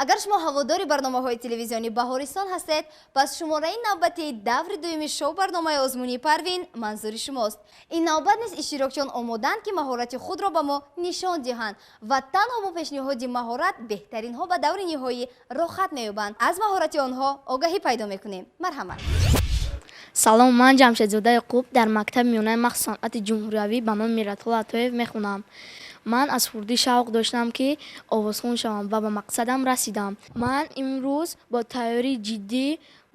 Агар шумо ҳаводори барномаҳои телевизиони Баҳористон ҳастед, пас шумораи навбатии даври дуюми шоу барномаи озмунии Парвин манзури шумост. Ин навбат низ иштирокчиён омодаанд, ки маҳорати худро ба мо нишон диҳанд ва танҳо бо пешниҳоди маҳорат беҳтаринҳо ба даври ниҳоӣ роҳхат меёбанд. Аз маҳорати онҳо огаҳӣ пайдо мекунем. Марҳамат. Салом, ман Ҷамшедзода Ёқуб, дар мактаби миёнаи махсус санъати ҷумҳуриявӣ ба номи Миратулло Атоев мехонам. Ман аз хурдӣ шавқ доштам, ки овозхон шавам ва ба мақсадам расидам. Ман имрӯз бо тайёрии ҷиддӣ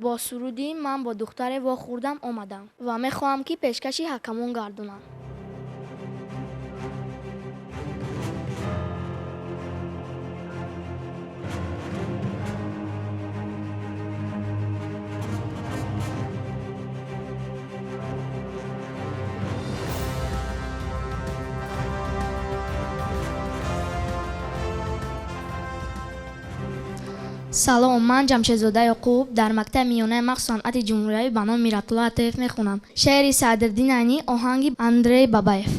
бо суруди «Ман бо духтаре вохӯрдам» омадам ва мехоҳам, ки пешкаши ҳакамон гардонам. Салом, ман Ҷамшедзода Ёқуб, дар мактаби миёнаи махсус санъати ҷумҳуриявӣ ба номи Миратулло Атоев мехонам. Шеъри Садриддин Айнӣ, оҳанги Андрей Бабаев.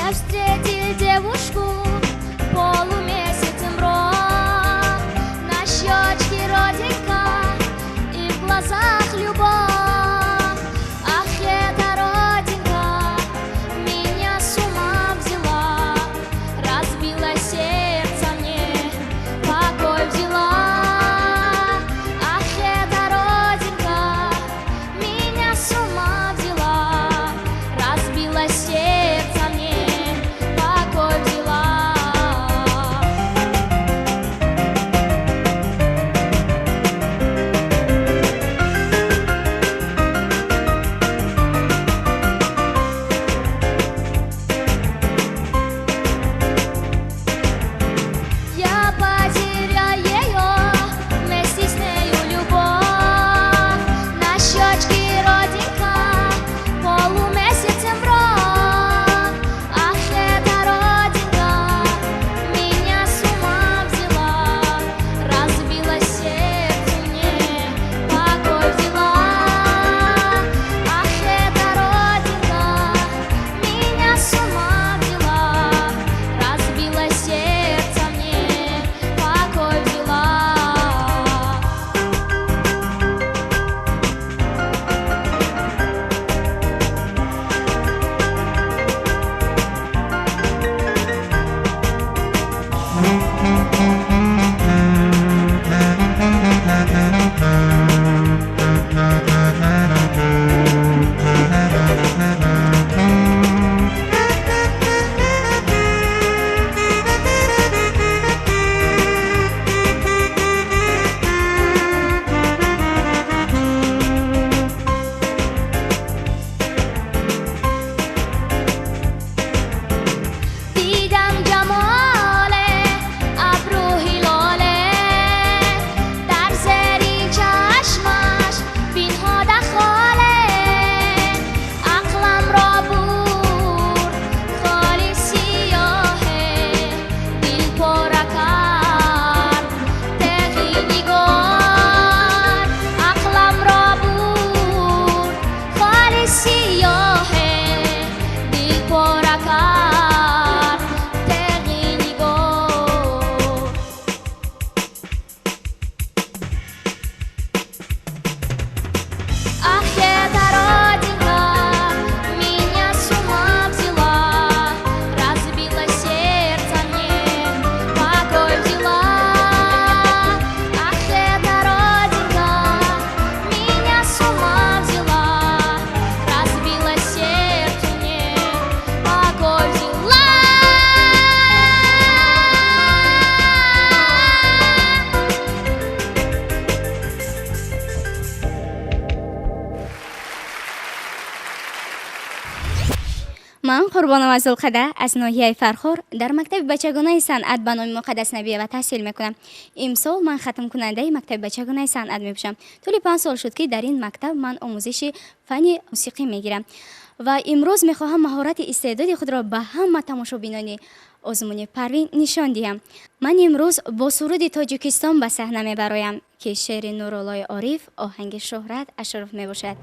Я встретил девушку. Ман Қурбонова Зулқада аз ноҳияи Фархор дар мактаби бачагонаи санъат ба номи Муқаддас Набиева таҳсил мекунам. Имсол ман хатмкунандаи мактаби бачагонаи санъат мебошам. Тӯли 5 сол шуд, ки дар ин мактаб ман омӯзиши фанни мусиқӣ мегирам ва имрӯз мехоҳам маҳорати истеъдоди худро ба ҳама тамошобинони озмуни Парвин нишон диҳам. Ман имрӯз бо суруди Тоҷикистон ба саҳна мебароям, ки шеъри Нуруллои Ориф, оҳанги Шӯҳрат Ашуров мебошад.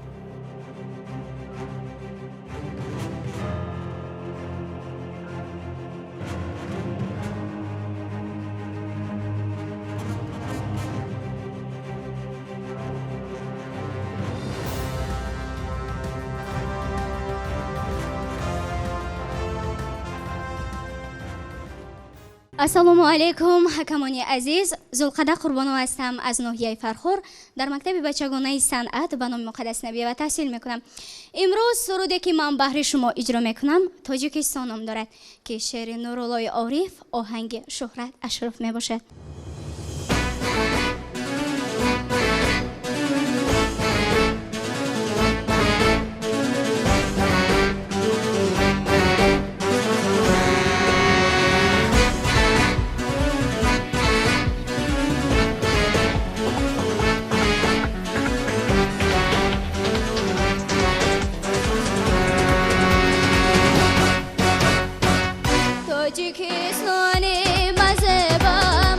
Ассалому алайкум, ҳакамони азиз. Зулқада Қурбонова ҳастам, аз ноҳияи Фархор, дар мактаби бачагонаи санъат ба номи Муқаддас Набиева таҳсил мекунам. Имрӯз суруде, ки ман баҳри шумо иҷро мекунам, Тоҷикистон ном дорад, ки шеъри Нуруллои Ориф, оҳанги Шӯҳрат Ашуров мебошад. Тоҷикистони мазебам.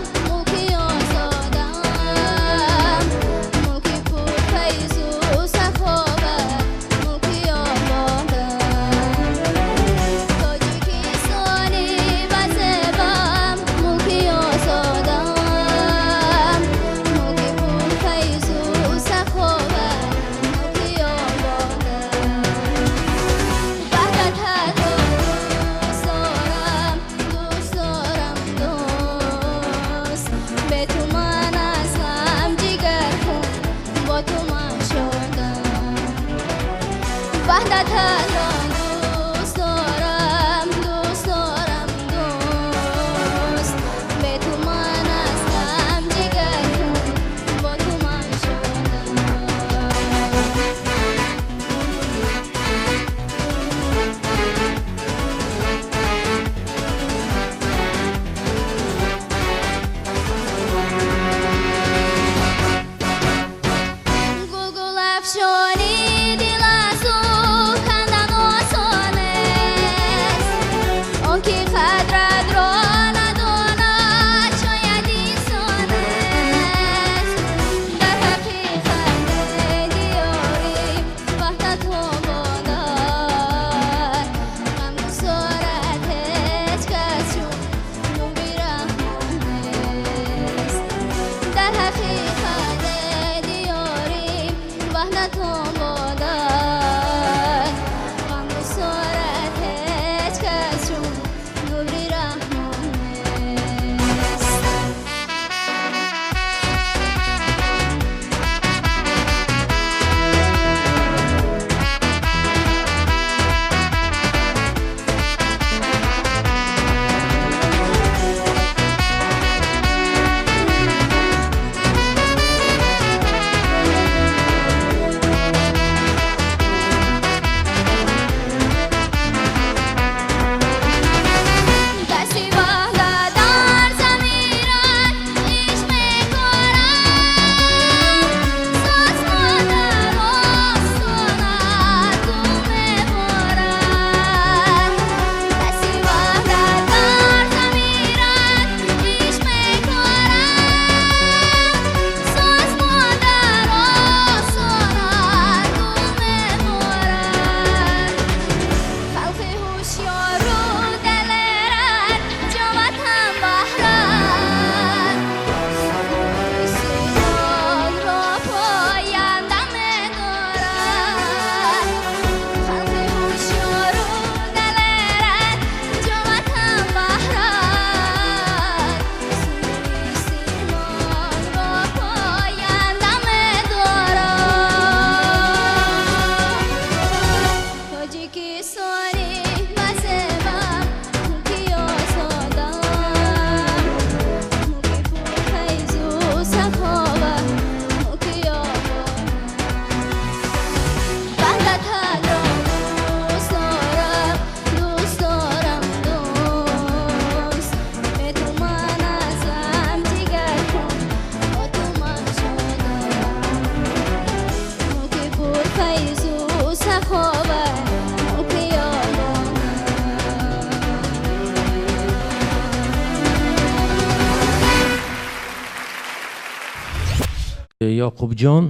Ёқубҷон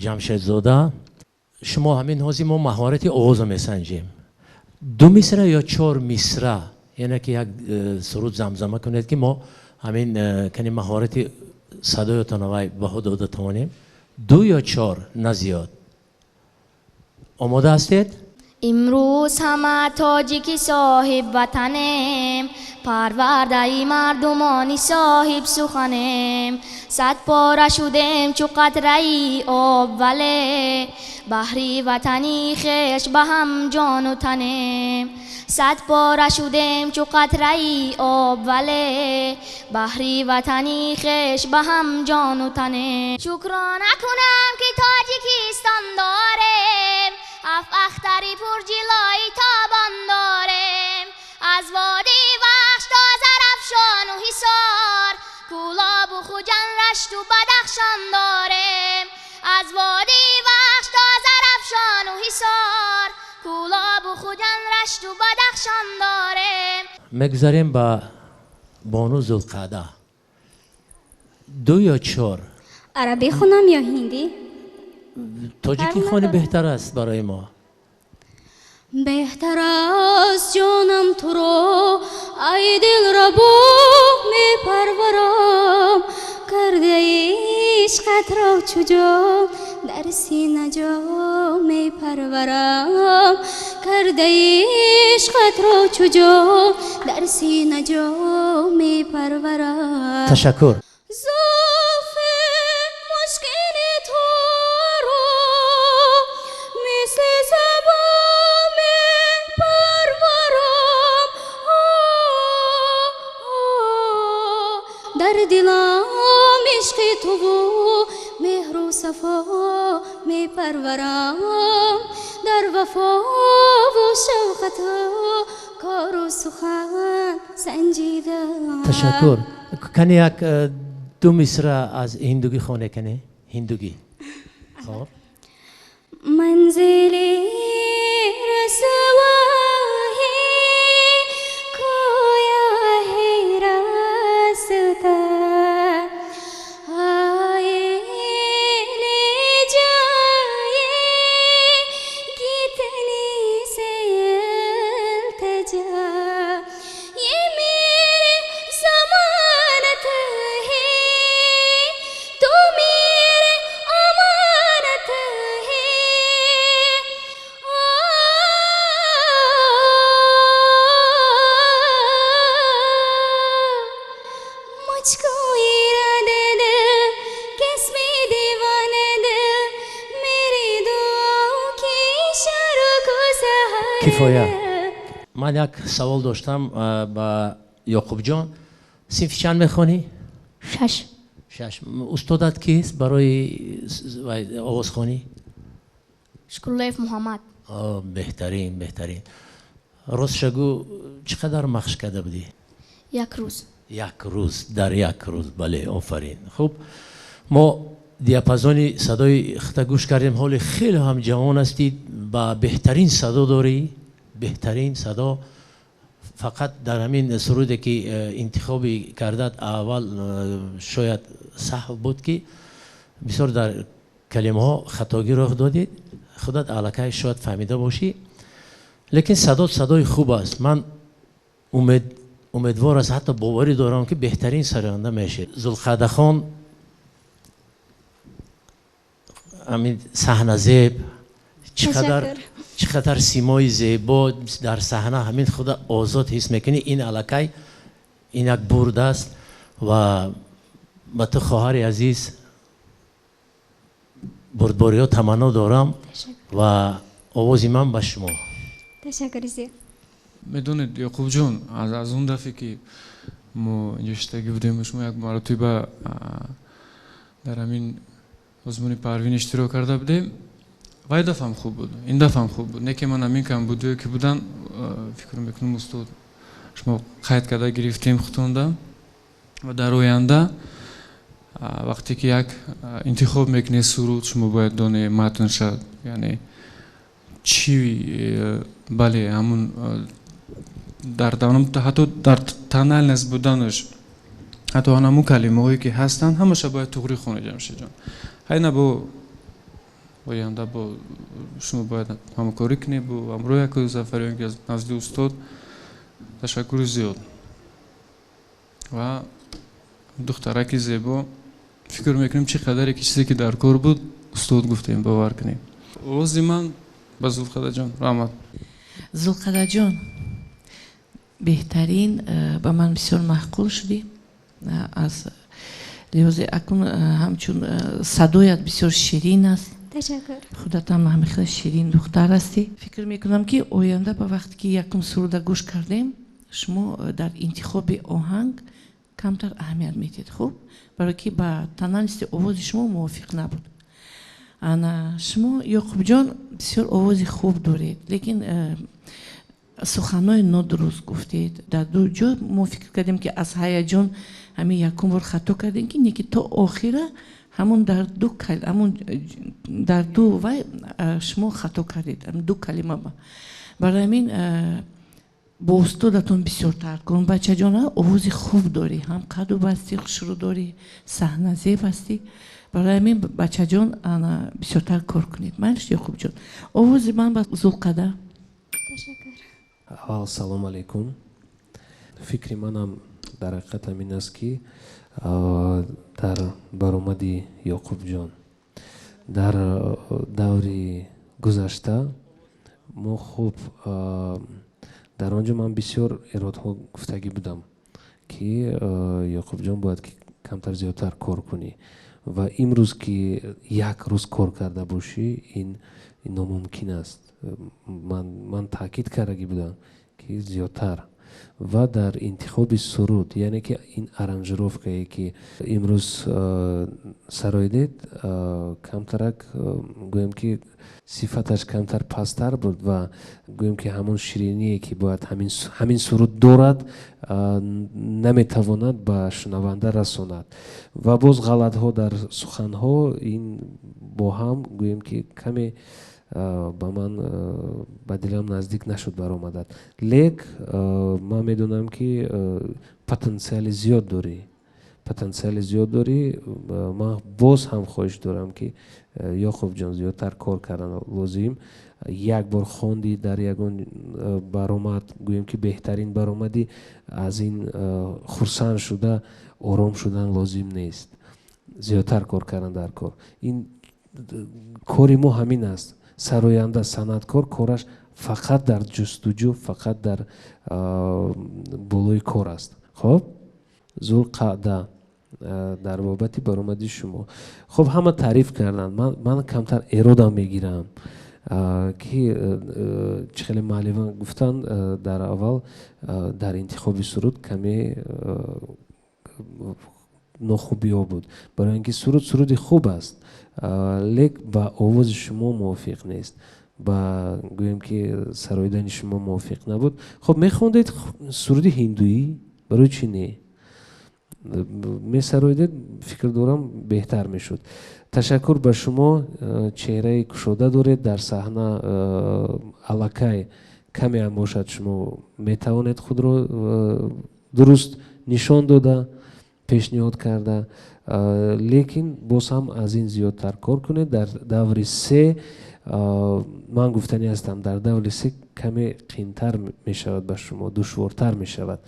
Ҷамшедзода, шумо ҳамин ҳозир мо маҳорати овозро месанҷем. 2 мисра ё 4 мисра, яъне ки як суруд замзама кунед, ки мо ҳамин кани маҳорати садоятонро вай баҳо дода тавонем. 2 ё 4, на зиёд. Омода ҳастед? Имрӯз ҳама тоҷики соҳиб ватанем, парвардаи мардумони соҳиб суханем. Сад пора шудем чу қатраи об, вале баҳри ватани хеш ба ҳам ҷону танем. Сад пора шудем чу қатраи об, вале баҳри ватани хеш ба ҳам ҷону танем. Шукрона кунам ки Тоҷикистон дорем, ҳафт ахтари пурҷилои тобон дорем. Аз водии Вахш то Зарафшону Ҳисор, Кӯлобу Хуҷанд, Рашту Бадахшон дорем. Аз водии Вахш то Зарафшону Ҳисор, Кӯлобу Хуҷанд, Рашту Бадахшон дорем. Мегузарем ба бону Зулқаъда. 2 ё 4? Арабӣ хонам ё ҳиндӣ? Тоҷикӣ хони беҳтар аст барои мо. Беҳтар аст ҷонам туро, ай дилрабо мепарварам, кардаи ишқатро чу ҷон дар сина ҷо мепарварам, кардаи ишқатро чу ҷон дар сина ҷо мепарварам. Ташаккур. Зулфи мушкини туро мисли сабо мепарварам, дар дилам ишқи туву меҳру сафо мепарварам, дар вафову шавқату кору сухан санҷидам. Ташаккур. Кани як 2 мисра аз ҳиндугӣ хоне, кани ҳиндугӣ. Хоб. Манзили расвоҳи коя раста, ае ле ҷае китни се илтиҷа, е мере заманат ҳе, ту мере аманат ҳе. मुझको इरादे दिल किसमें दीवाने दिल, मेरी दुआओं की इशारों को सहारे। Кифоя. Ман як савол доштам ба Ёқубҷон. Синфи чанд мехонӣ? 6. 6. Устодат кист барои овозхонӣ? Шукруллоев Муҳаммад. Беҳтарин, беҳтарин. Ростша гӯ, чӣ қадар махш карда будӣ? 1 рӯз. 1 рӯз, дар 1 рӯз, бале, офарин. Хуб, мо диапазони садои худта гӯш кардем. Ҳоле хеле ҳам ҷавон ҳастӣ, ба беҳтарин садо дорӣ, беҳтарин садо. Фақат дар ҳамин суруде ки интихоби кардат аввал шояд саҳв буд, ки бисёр дар калимаҳо хатогӣ роҳ додид. Худат аллакай шояд фаҳмида бошӣ, лекин садот садои хуб аст. Ман умедвор аст, ҳатто боварӣ дорам, ки беҳтарин сароянда мешавед. Зулқаъдахон ҳамин саҳназеб, чӣ қадар симои зебо дар саҳна, ҳамин худа озод ҳис мекунӣ. Ин аллакай ин як бурд аст ва ба ту, хоҳари азиз, бурдбориҳо таманно дорам ва овози ман ба шумо. Ташаккури зиёд. Медонед, Ёқубҷон, аз он дафъе ки мо инҷо шиштагӣ будем, шумо як маротиба дар ҳамин озмуни Парвин иштирок карда будем. Вай дафъам хуб буд, ин дафъам хуб буд. Не ки ман ҳамин камбудиҳое ки будан, фикр мекунам, устод, шумо қайд карда гирифтем худтонда ва дар оянда вақте ки як интихоб мекунед суруд, шумо бояд донед матнша, яъне чӣ, бале, ҳамун дар ҳатто дар тональность буданаш, ҳатто ҳамун калимаҳое ки ҳастанд, ҳамаша бояд туғри хонед, Ҷамшедҷон. Ҳайна бо оянда бо шумо бояд ҳамкорӣ кунем бо ҳамроҳ якои Зафариён ки аз назди устод. Ташаккури зиёд. Ва духтараки зебо, фикр мекунем чӣ қадаре ки чизе ки дар кор буд устод гуфтем, бовар кунем. Овози ман ба Зулқадаҷон. Раҳмат. Зулқадаҷон, беҳтарин, ба ман бисёр маъқул шудӣ. Аз лиҳози акнун ҳамчун садоят бисёр ширин аст. Ташаккур. Худатам ҳам хеле ширин духтар ҳастӣ. Фикр мекунам ки оянда ба вақте ки якум суруда гӯш кардем, шумо дар интихоби оҳанг камтар аҳамият медиҳед. Хуб, барои ки ба тональности овози шумо мувофиқ набуд. Ана шумо Ёқубҷон бисёр овози хуб доред, лекин суханҳои нодуруст гуфтед. Дар ду ҷо мо фикр кардем ки аз ҳаяҷон ҳамин якум бор хато кардем, ки не ки то охира ҳамон дар ду ҳамон дар ду вай шумо хато кардед, ду калима. Барои ҳамин бо устодатон бисёртар кун. Бачаҷон, овози хуб дорӣ, ҳам қаду басти хушрӯ дорӣ, саҳназеб ҳастӣ. Барои ҳамин бачаҷон бисёртар кор кунед. Майлиш Ёқубҷон? Овози ман ба Зулқада. Ташаккур. Аввал салом алейкум. Фикри манам дар ҳақиқат ҳамин аст ки дар баромади Ёқубҷон дар даври гузашта мо хуб дар он ҷо ман бисёр эродҳо гуфтагӣ будам ки Ёқубҷон бояд ки камтар зиёдтар кор кунӣ ва имрӯз ки як рӯз кор карда бошӣ, ин номумкин аст. Ман таъкид кардагӣ будам ки зиёдтар ва дар интихоби суруд, яъне ки ин аранжировкае ки имрӯз сароидед, камтарак гӯем ки сифаташ камтар пасттар буд ва гӯем ки ҳамон шириние ки бояд ҳамин суруд дорад, наметавонад ба шунаванда расонад. Ва боз ғалатҳо дар суханҳо, ин бо ҳам гӯем ки каме ба ман ба дилам наздик нашуд баромадад. Лек ман медонам ки потенсиали зиёд дорӣ, потенсиали зиёд дорӣ. Ман боз ҳам хоҳиш дорам ки Ёқубҷон зиёдтар кор кардан лозим. Як бор хондӣ дар ягон баромад, гӯем ки беҳтарин баромадӣ, аз ин хурсанд шуда ором шудан лозим нест. Зиёдтар кор кардан дар кор. Ин кори мо ҳамин аст. Сароянда, санъаткор кораш фақат дар ҷустуҷӯ, фақат дар болои кор аст. Хоб, Зулқаъда, дар бобати баромади шумо. Хоб, ҳама таъриф карданд. Ман камтар эродам мегирам ки чӣ хеле муаллиман гуфтанд, дар аввал дар интихоби суруд каме нохубиҳо буд. Барои ин ки суруд суруди хуб аст, лек ба овози шумо мувофиқ нест, ба гӯем ки сароидани шумо мувофиқ набуд. Хоб, мехондед суруди ҳиндуӣ, барои чӣ не? Месароидед, фикр дорам беҳтар мешуд. Ташаккур ба шумо, чеҳраи кушода доред дар саҳна, аллакай каме ҳам бошад шумо метавонед худро дуруст нишон дода, пешниҳод карда, лекин боз ҳам аз ин зиёдтар кор кунед. Дар даври се ман гуфтанӣ ҳастам, дар даври се каме қиинтар мешавад ба шумо, душвортар мешавад.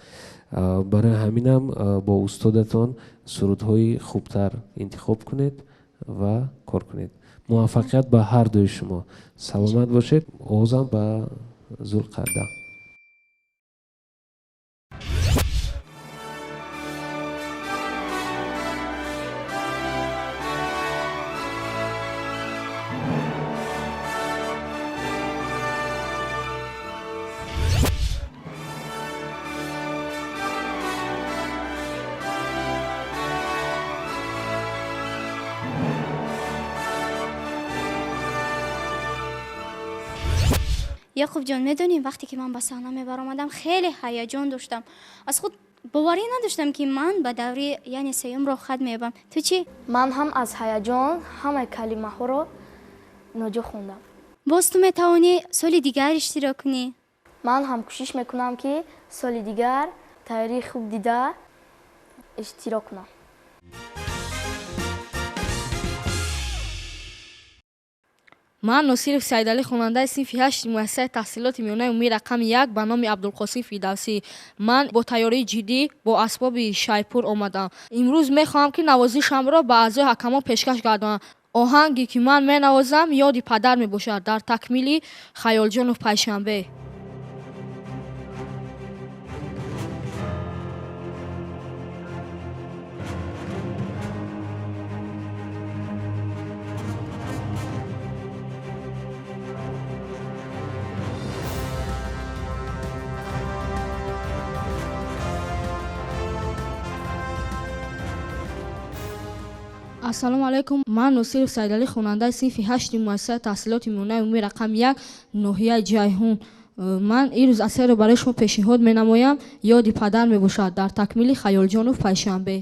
Барои ҳаминам бо устодатон сурудҳои хубтар интихоб кунед ва кор кунед. Муваффақият ба ҳар дуи шумо. Саломат бошед. Овозам ба Зулқаъда. Яқубҷон, медонӣ вақте ки ман ба саҳна мебаромадам хеле ҳаяҷон доштам. Аз худ боварӣ надоштам ки ман ба даври яъне сеюм роҳ хат меёбам. Ту чӣ? Ман ҳам аз ҳаяҷон ҳамаи калимаҳоро ноҷо хондам. Боз ту метавонӣ соли дигар иштирок кунӣ? Ман ҳам кӯшиш мекунам ки соли дигар тайёрии хуб дида иштирок кунам. Ман Носиров Саидалӣ, хонандаи синфи ҳашти муассисаи таҳсилоти миёнаи умумии рақами як ба номи Абдулқосим Фирдавсӣ. Ман бо тайёрии ҷиддӣ бо асбоби шайпур омадам. Имрӯз мехоҳам, ки навозишамро ба аъзои ҳакамон пешкаш гардонам. Оҳанге ки ман менавозам, «Ёди падар» мебошад, дар такмили Хаёлҷонов Пайшанбе. Ассалому алайкум. Ман Носиров Саидалӣ, хонандаи синфи ҳашти муассисаи таҳсилоти миёнаи умумии рақами як, ноҳияи Ҷайҳун. Ман имрӯз асарро барои шумо пешниҳод менамоям, «Ёди падар» мебошад, дар такмили Хаёлҷонов Пайшанбе.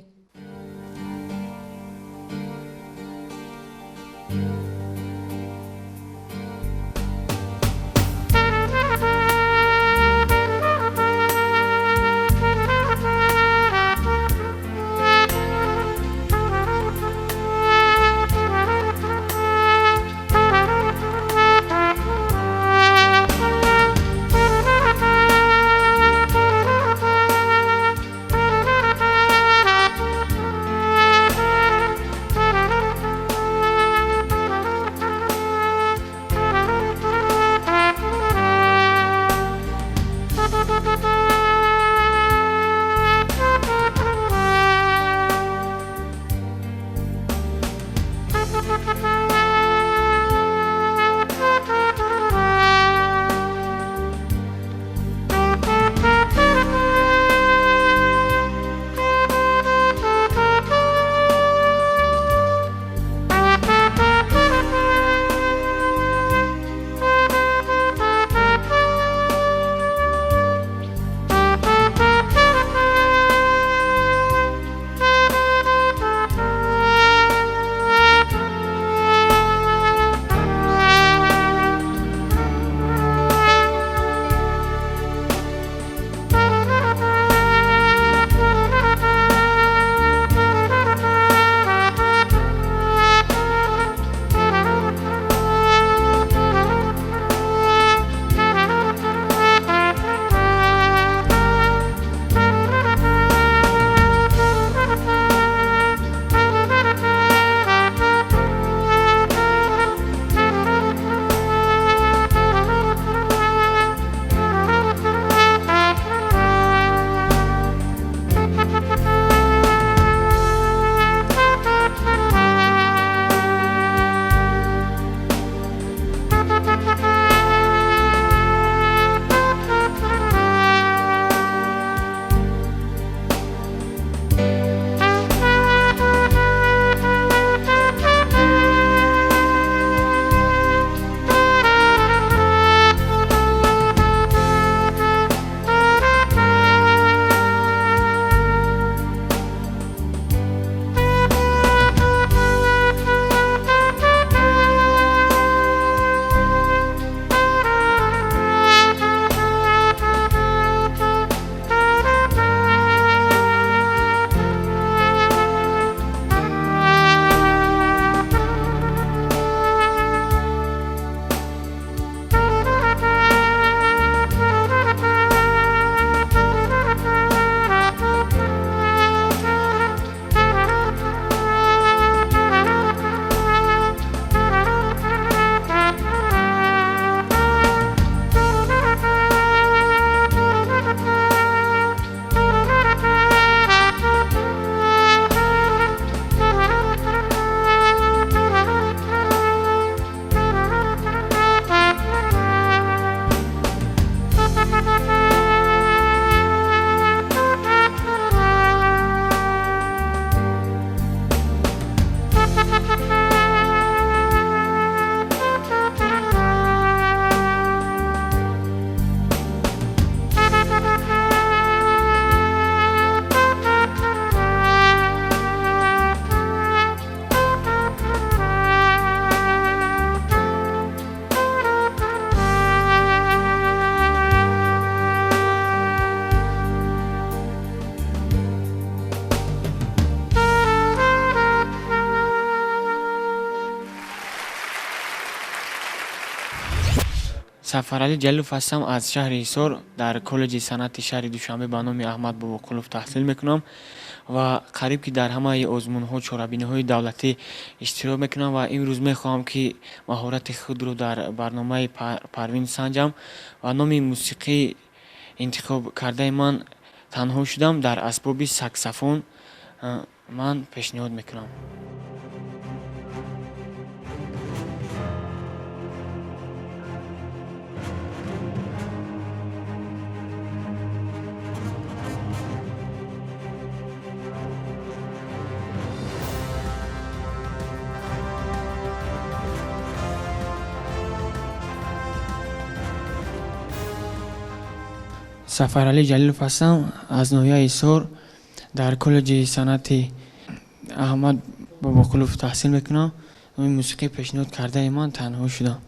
Сафаралӣ Ҷалилов ҳастам, аз шаҳри Ҳисор, дар коллеҷи санъати шаҳри Душанбе ба номи Аҳмад Бобоқулов таҳсил мекунам ва қариб ки дар ҳамаи озмунҳо, чорабиниҳои давлатӣ иштирок мекунам ва имрӯз мехоҳам ки маҳорати худро дар барномаи Парвин санҷам ва номи мусиқии интихоб кардаи ман танҳо шудам дар асбоби саксофон ман пешниҳод мекунам. Сафаралӣ Ҷалилов ҳастам, аз ноҳияи Ҳисор, дар коллеҷи санъати Аҳмад Бобоқулов таҳсил мекунам. Номи мусиқии пешниҳод кардаи ман танҳо шудам.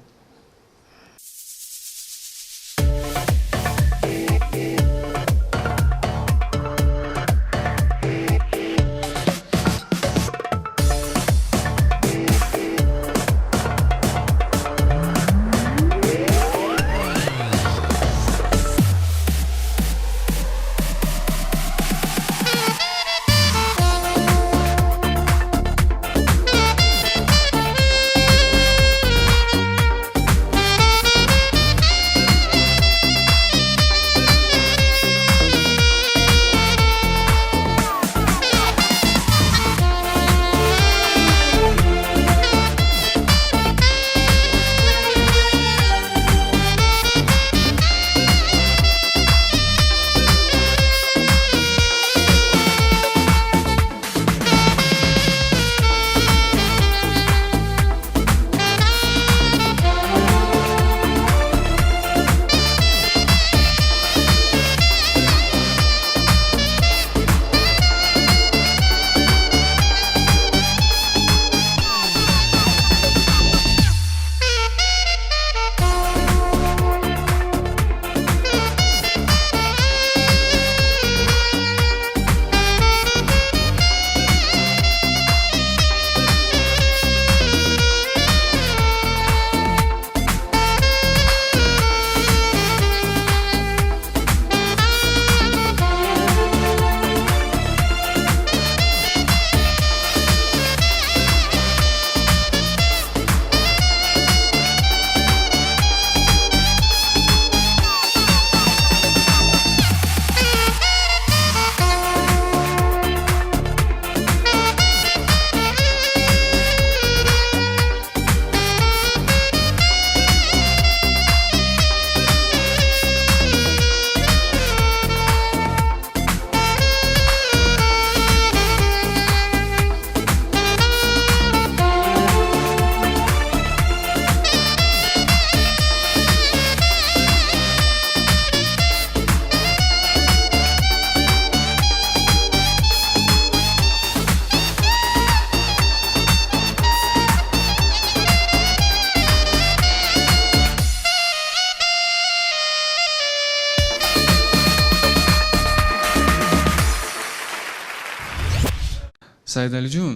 Саидалиҷон,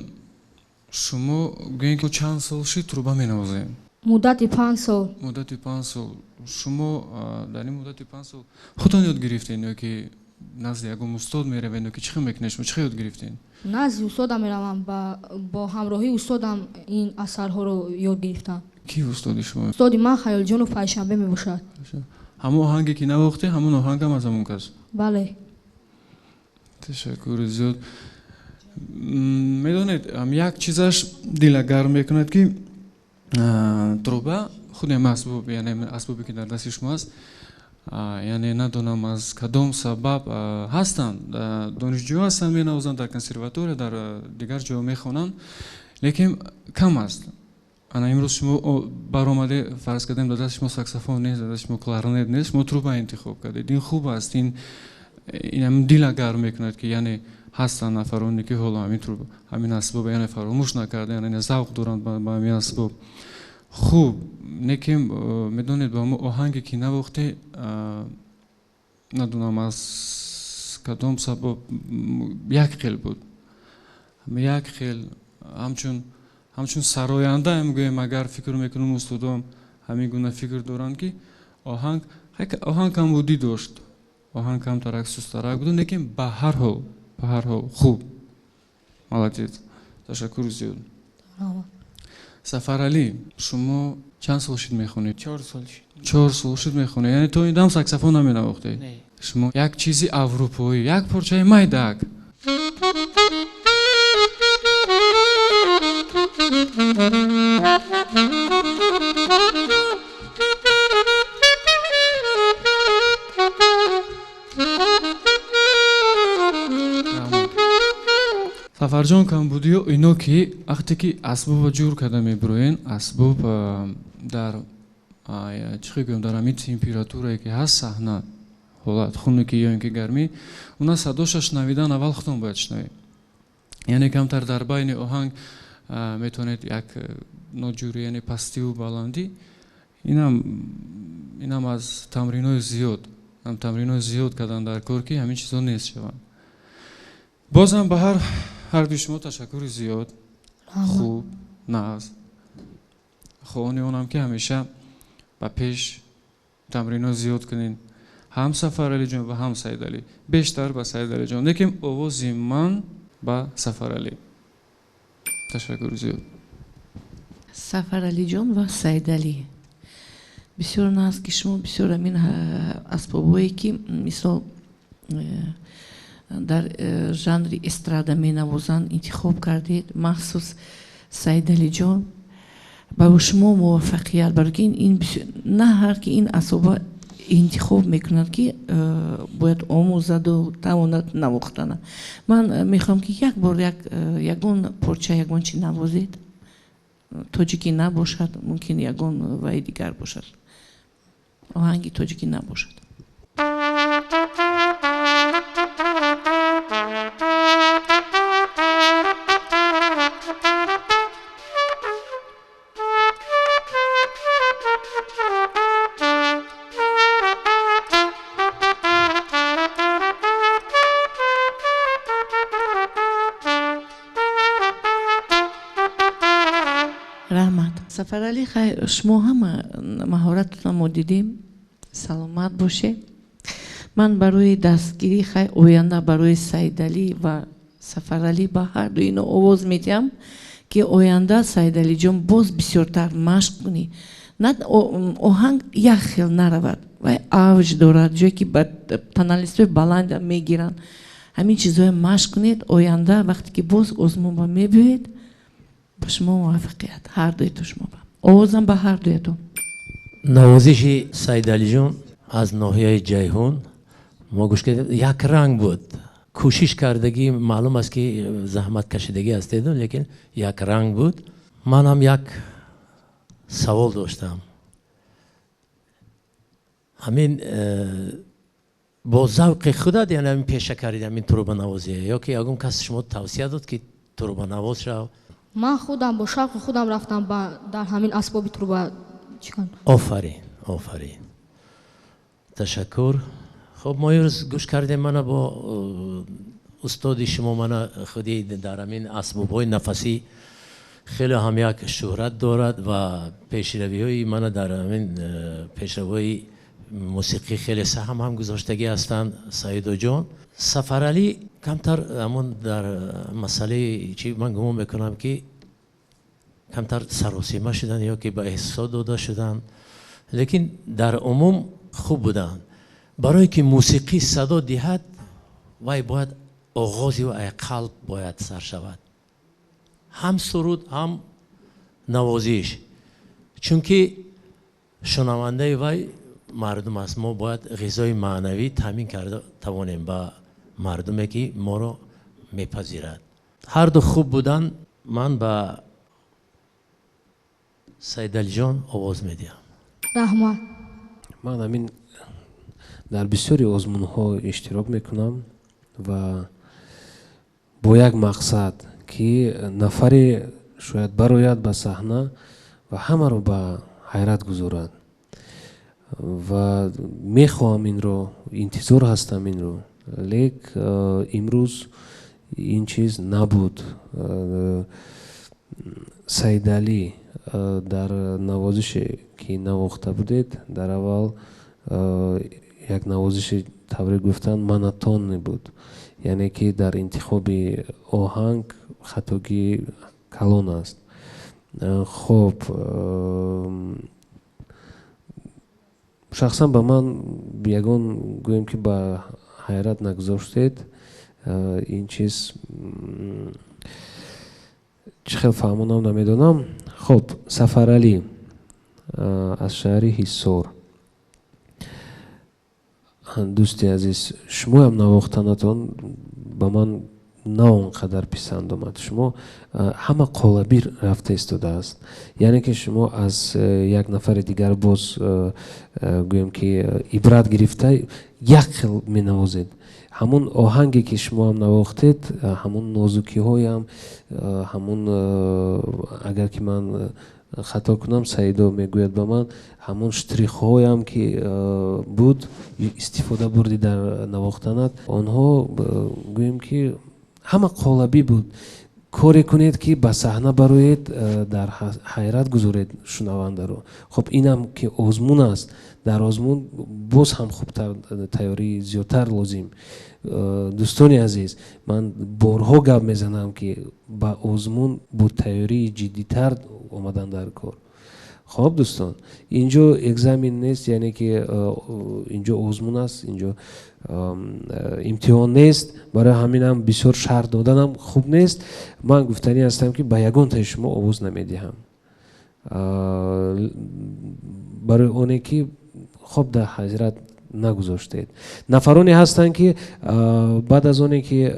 шумо гӯем ки чанд сол шид труба менавозем? Муддати 5 сол. Муддати 5 сол. Шумо дар ин муддати 5 сол худтон ёд гирифтед ё ки назди ягон устод меравед ё ки чӣ хел мекунед? Шумо чӣ хел ёд гирифтед? Назди устодам меравам, бо ҳамроҳии устодам ин асарҳоро ёд гирифтам. Ки устоди шумо? Устоди ман Хаёлҷонов Пайшанбе мебошад. Ҳамон оҳанге ки навохтед, ҳамон оҳангам аз ҳамон кас? Бале. Ташаккури зиёд. Медонед, як чизаш дила гарм мекунад ки труба худи асбоб, яъне асбобе ки дар дасти шумо аст, яъне надонам аз кадом сабаб ҳастанд, донишҷӯ ҳастанд, менавозанд дар консерватория, дар дигар ҷо мехонанд, лекин кам аст. Ана имрӯз шумо баромаде, фарз кардем, дар дасти шумо саксофон нест, дар дасти шумо кларнет нест, шумо труба интихоб кардед. Ин хуб аст, ин дила гарм мекунад ки яъне ҳастанд нафароне ки ҳоло ҳамин труба, ҳамин асбоб яъне фаромӯш накарда, яъне завқ доранд ба ҳамин асбоб. Хуб, неким медонед, ба мо оҳанге ки навохте, надонам аз кадом сабаб як хел буд, як хел ҳамчун сароянда мегӯем, агар фикр мекунем, устодом ҳамин гуна фикр доранд ки Оҳанг камбудӣ дошт, оҳанг камтарак сустарак буд, лекин ба ҳар ҳол хуб. Молодец, ташаккур зиёд. Сафаралӣ, шумо чанд сол шуд мехонед? 4 сол шуд. 4 сол шуд мехонед, яъне то ин дам саксофон наменавохтед? Шумо як чизи аврупоӣ, як порчаи майдак. Сафарҷон, камбудиё ино ки вақте ки асбобро ҷур карда мебироен, асбоб дар чӣ гӯям, дар ҳамин температурае ки ҳаст саҳна, ҳолат хунукӣ ё ин ки гармӣ, уна садоша шунавидан аввал худтон бояд шунавед. Яъне камтар дар байни оҳанг метавонед як ноҷурӣ, яъне пастиву баландӣ. Инам аз тамринҳои зиёд, тамринҳои зиёд кардан дар кор ки ҳамин чизҳо нест шаванд. Бозам ба ҳар дуи шумо ташаккури зиёд. Хуб, нағз. Хоҳони онам ки ҳамеша ба пеш тамринҳо зиёд кунед. Ҳам Сафаралиҷон ва ҳам Саидалӣ. Бештар ба Саидалиҷон, лекин овози ман ба Сафаралӣ. Ташаккури зиёд. Сафаралиҷон ва Саидалӣ, бисёр нағз ки шумо бисёр ҳамин асбобҳое ки мисол дар жанри эстрада менавозанд интихоб кардед. Махсус Саидалиҷон, ба шумо муваффақият, барои ки ин на ҳар ки ин асбоба интихоб мекунад ки бояд омӯзаду тавонад навохтана. Ман мехоҳам ки як бор ягон порча, ягон чи навозед, тоҷикӣ набошад, мумкин ягон ваи дигар бошад, оҳанги тоҷикӣ набошад. Раҳмат. Сафаралӣ, хайр, шумо ҳама маҳорататонро мо дидем, саломат бошед. Ман барои дастгирӣ, хайр, оянда барои Саидалӣ ва Сафаралӣ ба ҳар ду ино овоз медиҳам ки оянда Саидалиҷон боз бисёртар машқ кунӣ. На оҳанг як хел наравад, вай авҷ дорад, ҷое ки ба тоналистҳои баланд мегиранд. Ҳамин чизҳоя машқ кунед, оянда вақте ки боз озмунба мебиёед, ба шумо муваффақият, ҳар дуето шумо. Овозам ба ҳар дуето. Навозиши Саидалиҷон аз ноҳияи Ҷайҳун мо гӯш кардем, як ранг буд. Кӯшиш кардагӣ маълум аст ки заҳмат кашидагӣ ҳастед, лекин як ранг буд. Ман ҳам як савол доштам. Ҳамин бо завқи худат, яъне ҳамин пеша кардед ҳамин трубанавозия, ё ки ягон кас шумо тавсия дод ки трубанавоз шав? Ман худам бо шавқи худам рафтам дар ҳамин асбоби труба. Офарин, офарин, ташаккур. Хуб, мо имрӯз гӯш кардем мана бо устоди шумо, мана худи дар ҳамин асбобҳои нафасӣ хеле ҳам як шӯҳрат дорад ва пешравиҳои мана дар ҳамин пешравиҳои мусиқӣ хеле саҳм ҳам гузоштагӣ ҳастанд Саидоҷон. Сафаралӣ камтар ҳамон дар масъалаи чи ман гумон мекунам ки камтар саросима шуданд ё ки ба эҳсосот дода шуданд, лекин дар умум хуб буданд. Барое ки мусиқӣ садо диҳад, вай бояд оғози вай қалб бояд сар шавад, ҳам суруд ҳам навозиш, чунки шунавандаи вай мардум аст. Мо бояд ғизои маънавӣ таъмин карда тавонем ба мардуме ки моро мепазирад. Ҳар ду хуб буданд. Ман ба Саидалиҷон овоз медиҳам. Раҳмат. Ман ҳамин дар бисёри озмунҳо иштирок мекунам ва бо як мақсад ки нафаре шояд барояд ба саҳна ва ҳамаро ба ҳайрат гузорад ва мехоҳам инро, интизор ҳастам инро, лек имрӯз ин чиз набуд. Саидалӣ, дар навозише ки навохта будед, дар аввал Як навозиши тавре гуфтанд монотонный буд, яъне ки дар интихоби оҳанг хатогӣ калон аст. Хоб, шахсан ба ман ягон, гӯем ки, ба ҳайрат нагузоштед. Ин чиз чӣ хел фаҳмонам, намедонам. Хоб, Сафаралӣ аз шаҳри Ҳисор. Дӯсти азиз, шумоям навохтанатон ба ман на он қадар писанд омад. Шумо ҳама қолабӣ рафта истодааст, яъне ки шумо аз як нафари дигар боз, гӯем ки, ибрат гирифта як хел менавозед. Ҳамун оҳанге ки шумоам навохтед, ҳамун нозукиҳоям, ҳамун, агар ки ман хато кунам, Саидо мегӯяд ба ман, ҳамун штрихҳоям ки буд, истифода бурдӣ дар навохтанат, онҳо, гӯем ки, ҳама қолабӣ буд. Коре кунед, ки ба саҳна бароед, дар ҳайрат гузоред шунавандаро. Хоб, инам ки озмун аст, дар озмун боз ҳам хубтар, тайёрии зиёдтар лозим. Дӯстони азиз, ман борҳо гап мезанам, ки ба озмун бо тайёрии ҷиддитар омадан дар кор. Хоб, дӯстон, инҷо экзамен нест, яъне ки инҷо озмун аст, инҷо имтиҳон нест. Барои ҳаминам бисёр шарт доданам хуб нест. Ман гуфтанӣ ҳастам, ки ба ягонтаи шумо овоз намедиҳам, барои оне ки, хоб, дар ҳайрат нагузоштед. Нафароне ҳастанд, ки баъд аз оне ки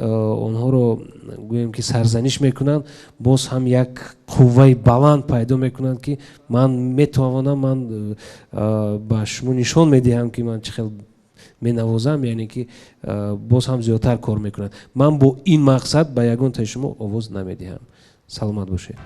онҳоро, гӯем ки, сарзаниш мекунанд, боз ҳам як қувваи баланд пайдо мекунанд, ки ман метавонам, ман ба шумо нишон медиҳам, ки ман чӣ хел менавозам, яъне ки боз ҳам зиёдтар кор мекунанд. Ман бо ин мақсад ба ягонтаи шумо овоз намедиҳам. Саломат бошед.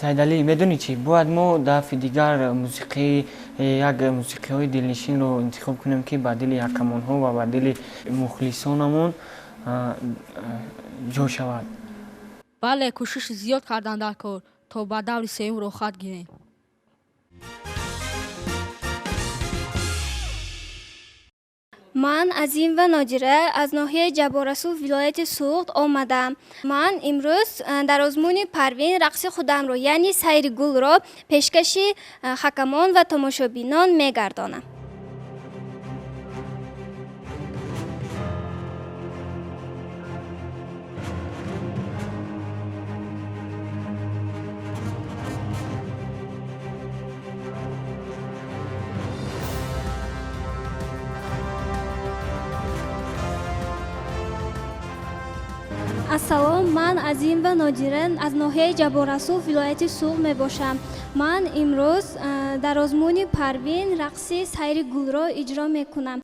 Саидалӣ, медонӣ чӣ? Бояд мо дафъи дигар мусиқӣ, як мусиқиҳои дилнишинро интихоб кунем, ки ба дили ҳакамонҳо ва ба дили мухлисонамон ҷо шавад. Бале, кӯшиши зиёд кардан дар кор, то ба даври сеюм роҳхат гирем. Ман Азимова Нодира аз ноҳияи Ҷабборрасул, вилояти Суғд омадам. Ман имрӯз дар озмуни Парвин рақси худамро, яъне Сайри гулро, пешкаши ҳакамон ва тамошобинон мегардонам. Ассалом, ман Азимова Нодира аз ноҳияи Ҷабборрасул, вилояти Суғд мебошам. Ман имрӯз дар озмуни Парвин рақси Сайри гулро иҷро мекунам.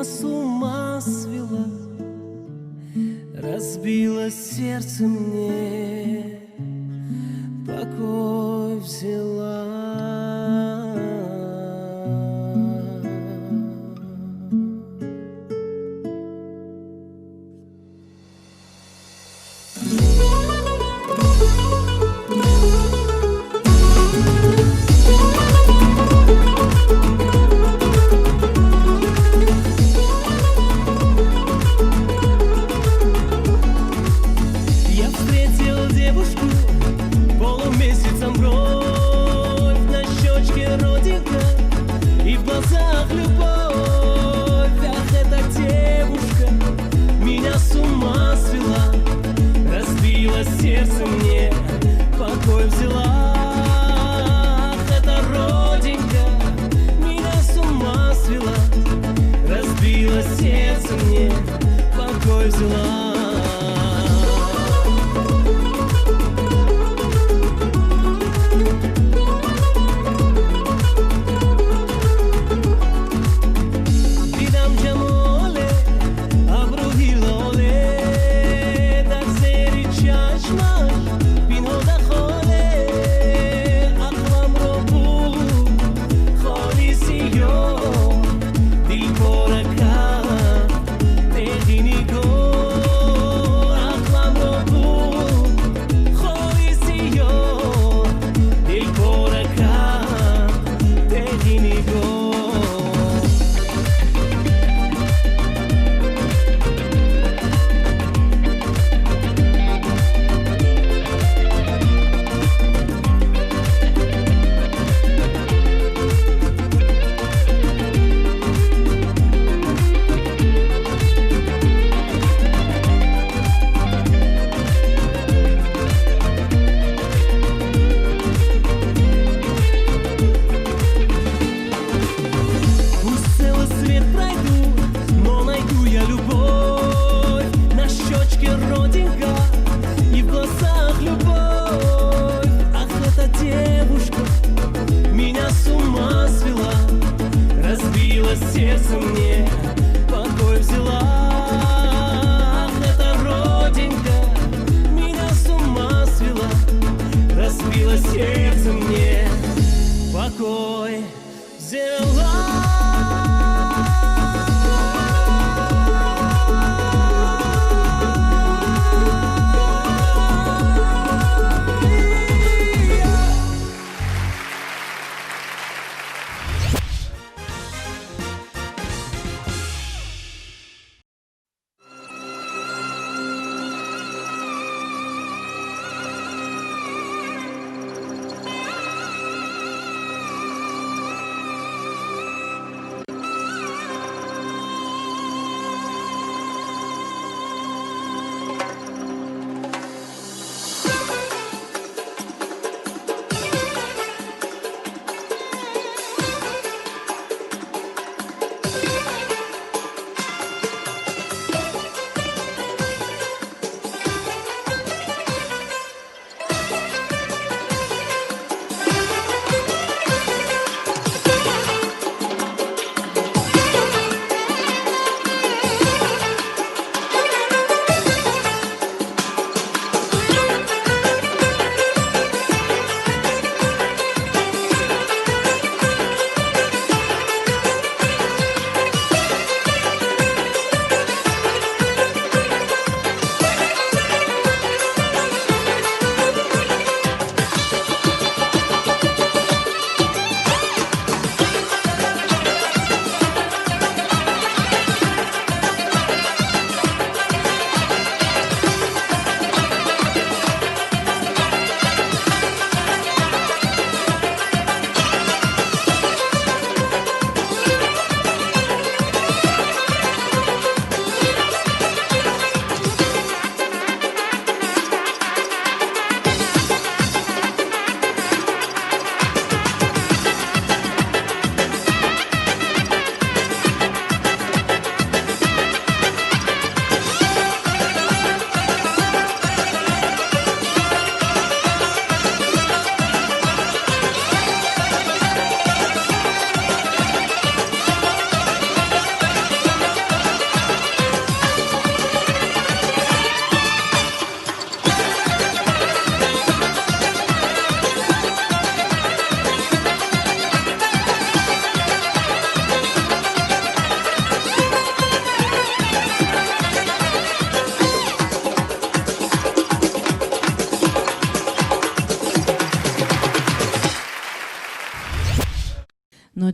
с ума свела, разбила сердце мне, покой взяла. Я встретил девушку полумесяцем бровь, на щечке родинка и в глазах любовь. Ах, эта девушка меня с ума свела, разбила сердце мне, покой взяла. Ах, эта родинка меня с ума свела, разбила сердце мне, покой взяла. Дидам ҷамоле, абрӯи лоле, дар зери чашмаш пинҳода холе. Ақламро буд холи сиёҳ, дил пора кард теғи нигоҳ. Ақламро буд холи сиёҳ, дил пора кард теғи нигоҳ. Пусть целый свет пройду, но найду я любовь. На щечке родинка и в глазах любовь. Ах, эта девушка меня с ума свела, разбила сердце мне, покой взяла. Ах, эта родинка меня с ума свела, разбила сердце мне, покой взяла.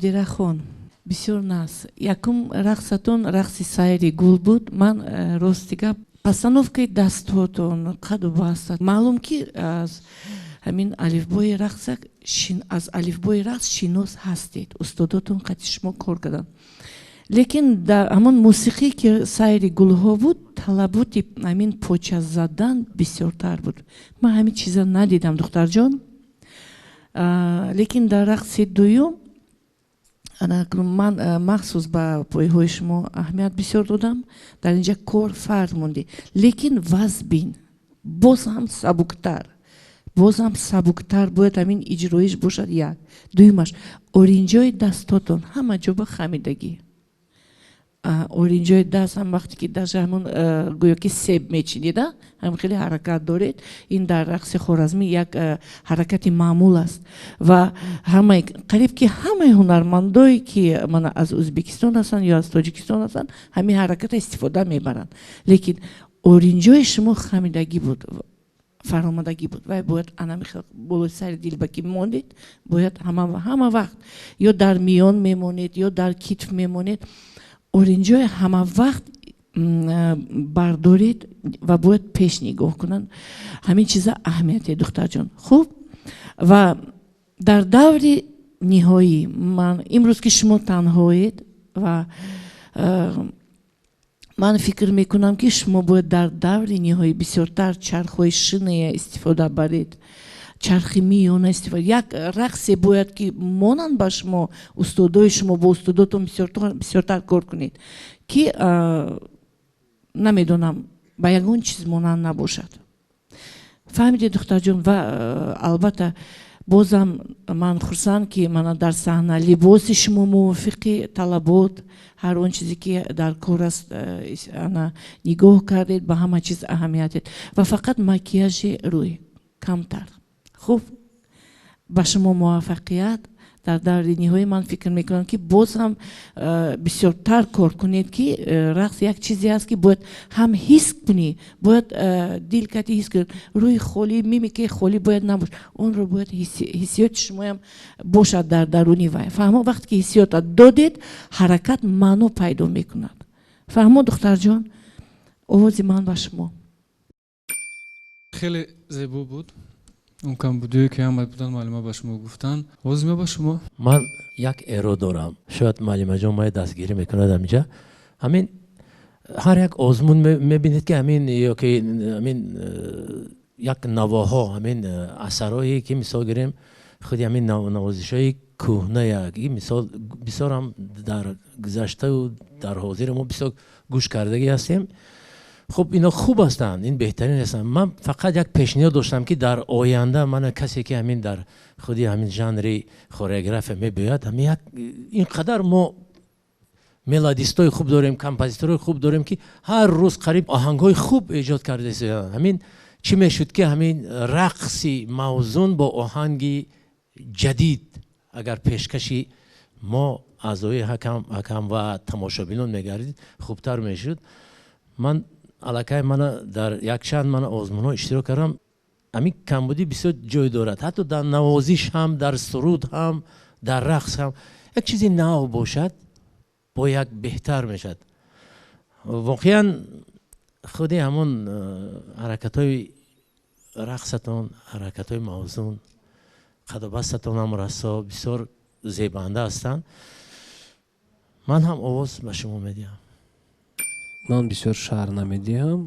Нодирахон, бисёр нас. Якум рақсатон рақси сайри гул буд. Ман рости гап, постановкаи дастҳотон, қаду бастат, маълум ки аз ҳамин алифбои рақса, аз алифбои рақс шинос ҳастед, устодотон қати шумо кор карданд. Лекин дар ҳамон мусиқӣ, ки сайри гулҳо буд, талаботи ҳамин поча задан бисёртар буд. Ман ҳамин чиза надидам, духтарҷон. Лекин дар рақси дуюм ман махсус ба пойҳои шумо аҳамият бисёр додам. Дар инҷа кор фарқ мондӣ, лекин вазбин боз ҳам сабуктар, боз ҳам сабуктар бояд ҳамин иҷроиш бошад. Як дуюмаш, оринҷои дастотон ҳама ҷо ба хамидагӣ. Оринҷои даст ҳам вақте ки даже ҳамон гӯё ки себ мечинида, ҳам хеле ҳаракат доред. Ин дар рақси хоразмӣ як ҳаракати маъмул аст ва ҳамаи, қариб ки ҳамаи ҳунармандое, ки мана аз Ӯзбекистон ҳастанд ё аз Тоҷикистон ҳастанд, ҳамин ҳаракатро истифода мебаранд. Лекин оринҷои шумо хамидагӣ буд, фаромадагӣ буд. Вай бояд анами болои сари дилба ки мондед, бояд ҳама вақт ё дар миён мемонед, ё дар китф мемонед. Оринҷои ҳама вақт бардоред ва бояд пеш нигоҳ кунанд. Ҳамин чиза аҳамияте, духтарҷон. Хуб, ва дар даври ниҳоӣ ман имрӯз, ки шумо танҳоед, ва ман фикр мекунам, ки шумо бояд дар даври ниҳоӣ бисёртар чархҳои шиная истифода баред, чархи миёна истифода. Як рақсе бояд ки монанд ба шумо устодои шумо, бо устодотон бисёртар кор кунед, ки намедонам, ба ягон чиз монанд набошад. Фаҳмидед, духтарҷон? Ва албатта бозам ман хурсанд, ки мана дар саҳна либоси шумо мувофиқи талабот, ҳар он чизе ки дар кор аст, ана нигоҳ кардед, ба ҳама чиз аҳамият дед ва фақат макияжи рӯй камтар. Хуб, ба шумо муваффақият дар даври ниҳоӣ. Ман фикр мекунам, ки боз ҳам бисёртар кор кунед, ки рақс як чизе аст, ки бояд ҳам ҳис кунӣ, бояд дил кати ҳис кунӣ. Рӯи холӣ, мимикаи холӣ бояд набошад, онро бояд ҳиссиёти шумоям бошад дар даруни вай. Фаҳмо, вақте ки ҳиссиёта додед, ҳаракат маъно пайдо мекунад. Фаҳмо, духтарҷон? Овози ман ба шумо. Хеле зебо буд. Он камбудиое ки ҳама буданд, муаллима ба шумо гуфтанд. Овози ма ба шумо. Ман як эрод дорам, шояд муаллимаҷон мая дастгирӣ мекунад. Ҳаминҷа ҳамин ҳар як озмун мебинед, ки ҳамин ё ки ҳамин як навоҳо, ҳамин асарҳое ки мисол гирем, худи ҳамин навозишҳои кӯҳная, ки мисол бисёрам дар гузаштаву дар ҳозир мо бисёр гӯш кардагӣ ҳастем. Хуб, ино хуб ҳастанд, ин беҳтарин ҳастанд. Ман фақат як пешниҳод доштам, ки дар оянда мана касе ки ҳамин дар худи ҳамин жанри хореография мебиёяд, ҳамин як ин қадар мо мелодистои хуб дорем, композиторои хуб дорем, ки ҳар рӯз қариб оҳангҳои хуб эҷод карда. Ҳамин чӣ мешуд, ки ҳамин рақси мавзун бо оҳанги ҷадид агар пешкаши мо аъзои ҳакам ва тамошобинон мегардид, хубтар мешуд. Ман аллакай мана дар якчанд мана озмунҳо иштирок кардам, ҳамин камбудӣ бисёр ҷой дорад, ҳатто дар навозиш ҳам, дар суруд ҳам, дар рақс ҳам. Як чизи нав бошад, бо як беҳтар мешавад. Воқеан худи ҳамон ҳаракатҳои рақсатон, ҳаракатҳои мавзун, қадобастатон ҳам расо бисёр зебанда ҳастанд. Ман ҳам овоз ба шумо медиҳам. Ман бисёр шаҳр намедиҳам.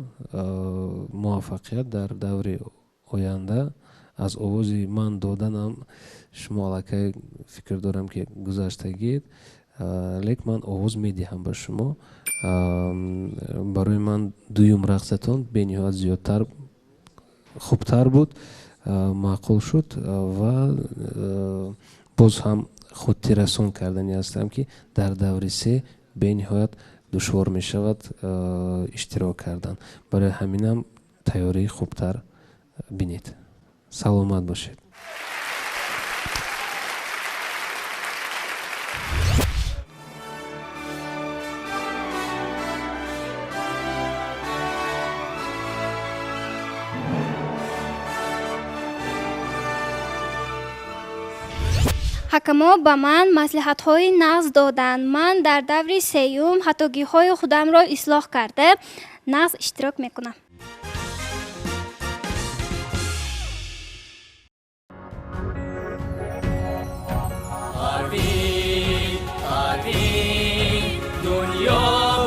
Муваффақият дар даври оянда. Аз овози ман доданам шумо аллакай фикр дорам, ки гузаштагиед, лек ман овоз медиҳам ба шумо. Барои ман дуюм рақсатон бениҳоят зиёдтар хубтар буд, маъқул шуд ва боз ҳам хотиррасон кардани ҳастам, ки дар даври се бениҳоят душвор мешавад иштирок кардан. Барои ҳаминам тайёрии хубтар бинед. Саломат бошед. Ҳакамо ба ман маслиҳатҳои нағз доданд. Ман дар даври сеюм хатогиҳои худамро ислоҳ карда нағз иштирок мекунам. Парвин, Парвин, дунё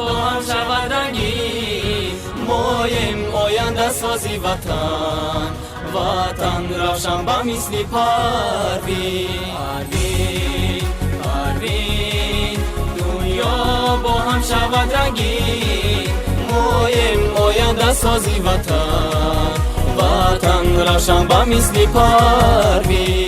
бо ҳам шавад рангин, моем ояндасози ватан, ватан равшан ба мисли Парвин. Парвин, Парвин, дунё бо ҳам шавад рангин, моем ояндасози ватан, ватан равшан ба мисли Парвин.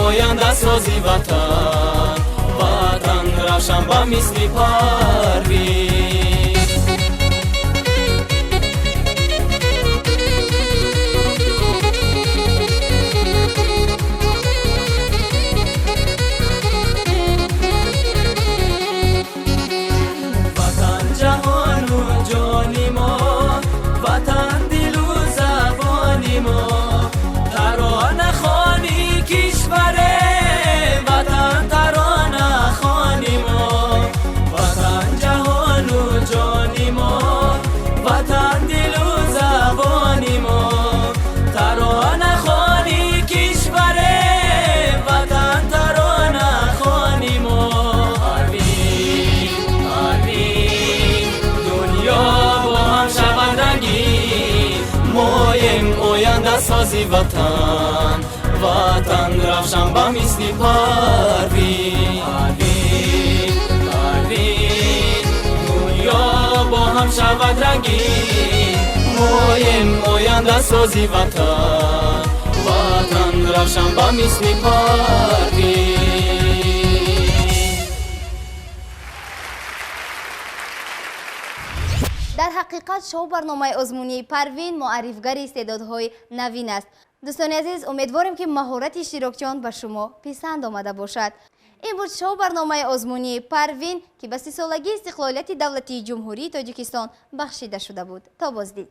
Ояндасози ватан, ватан равшан ба мисли Парвин. Ватан ҷаҳону ҷони мо, ватан дилу забони мо, тарона хони кишваре, ватан тарона хони мо, ватан ҷаҳону ҷони мо, ватан дилу забони мо, тарона хони кишваре, ватан тарона хони мо. Парвин, Парвин, дунё бо ҳам шавад рангин, моем ояндасози ватан, ватан равшан ба мисли Парвин. Парвин, Парвин, дунё бо ҳам шавад рангин, моем ояндасози ватан, ватан равшан ба мисли Парвин. Дар ҳақиқат шоу барномаи озмунии Парвин муаррифгари истеъдодҳои навин аст. Дӯстони азиз, умедворем, ки маҳорати иштирокчиён ба шумо писанд омада бошад. Ин буд шоу барномаи озмунии Парвин, ки ба 30-солагии истиқлолияти давлатии Ҷумҳурии Тоҷикистон бахшида шуда буд. То боздид.